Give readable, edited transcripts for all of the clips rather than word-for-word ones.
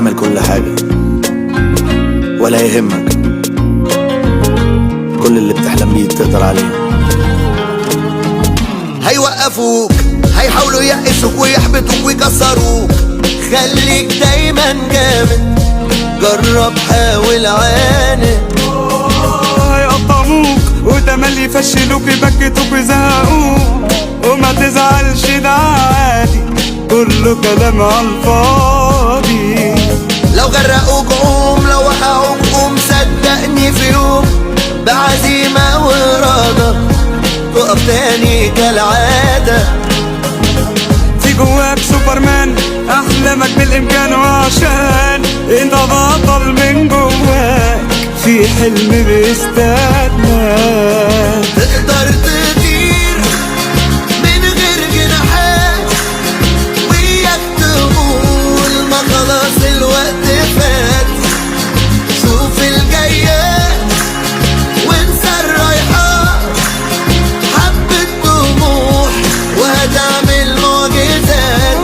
تعمل كل حاجة ولا يهمك، كل اللي بتحلم بيه تقدر عليه. هيوقفوك، هيحاولوا يقسوك ويحبطوك ويكسروك. خليك دايما جامد، جرب حاول عاند. هيقطعوك وتملي يفشلوك يبكتوك ويزهقوك، وما تزعلش ده عادي، كله كلام عالفاضي. لو غرقوك قوم، لو وقعوك قوم، صدقني في يوم بعزيمة وإرادة تقف تاني كالعادة. في جواك سوبرمان، أحلامك بالإمكان، وعشان انت بطل من جواك في حلم بيستناك. تقدر تطير من غير جناحات، وياك تقول ما خلاص الوقت فات. شوف الجاية وانسى الرايحة، حبة طموح وهتعمل معجزات.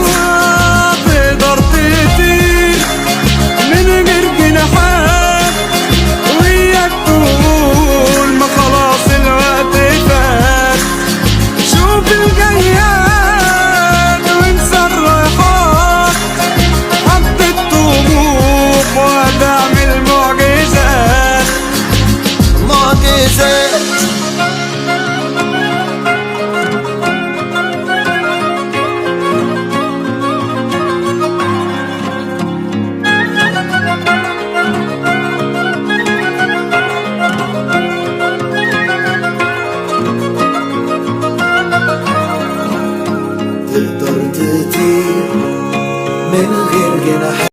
تقدر تطير من غير جناحات، وياك تقول ما خلاص الوقت فات. شوف الجياد وانسى الرايحات، حبة طموح وهتعمل معجزات. معجزات. تقدر تطير من غير جناحات.